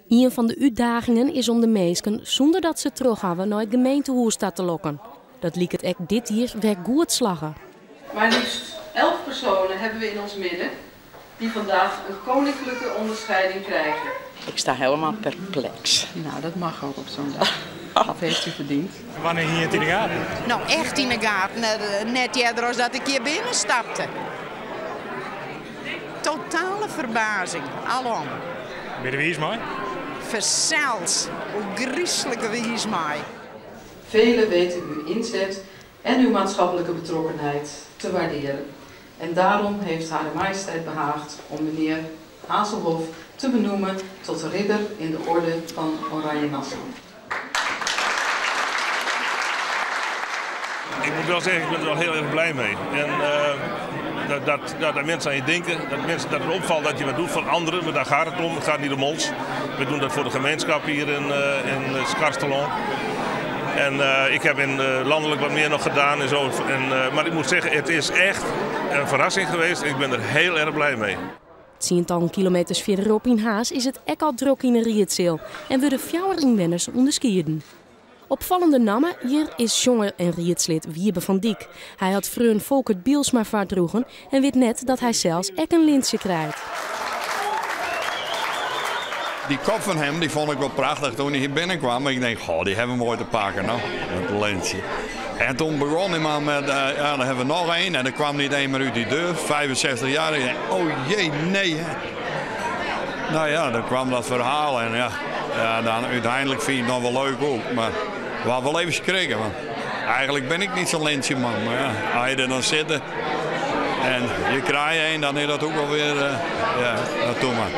Ien fan de útdagingen is om de minsken sûnder dat se troch hawwe nei it gemeentehûs ta te lokken. Dat liket ek dit jier wer goed slagge. Maar liefst 11 personen hebben we in ons midden die vandaag een koninklijke onderscheiding krijgen. Ik sta helemaal perplex. Nou, dat mag ook op zo'n dag. Dat heeft u verdiend. Wannear hie it yn de gaten? No, echt yn de gaten. Net earder as dat ik hjir binnen stapte. Totale ferbazing, alom. Binne der wiis mei? Fansels, ôfgryslike wiis mei. Velen weten uw inzet en uw maatschappelijke betrokkenheid te waarderen. En daarom heeft Hare Majesteit behaagd om meneer Hazelhoff te benoemen tot ridder in de Orde van Oranje Nassau. Ik moet wel zeggen, ik ben er wel heel erg blij mee. En dat, dat, dat, dat mensen aan je denken, dat, mensen, dat het opvalt dat je wat doet voor anderen, maar daar gaat het om, het gaat niet om ons. We doen dat voor de gemeenschap hier in Skarsterlân. En ik heb in landelijk wat meer nog gedaan en zo. En, maar ik moet zeggen, het is echt een verrassing geweest. Ik ben er heel erg blij mee. Tsientallen kilometers fierderop yn Harns is it ek al drok yn 'e riedseal en wurde fjouwer ynwenners ûnderskieden. Opfallende namme hjir is sjonger en riedslid Wiebe van Dyk. Hy hat freon Folkert Bylsma foardroegen en wit net dat hy sels ek in lintsje krijt. Die kop van hem die vond ik wel prachtig toen hij hier binnenkwam. Ik denk, goh, die hebben we mooi te pakken, nou, dat lintje. En toen begon hij maar met, ja, dan hebben we nog één. En er kwam niet één meer uit die deur, 65 jaar. Ik denk, oh jee, nee. Hè. Nou ja, dan kwam dat verhaal en ja, ja, dan uiteindelijk vind je het nog wel leuk ook. Maar we hadden wel even schrikken, want eigenlijk ben ik niet zo'n lintje man. Maar ja, als je er dan zit en je krijgt één, dan is dat ook wel weer, ja, dat doe maar.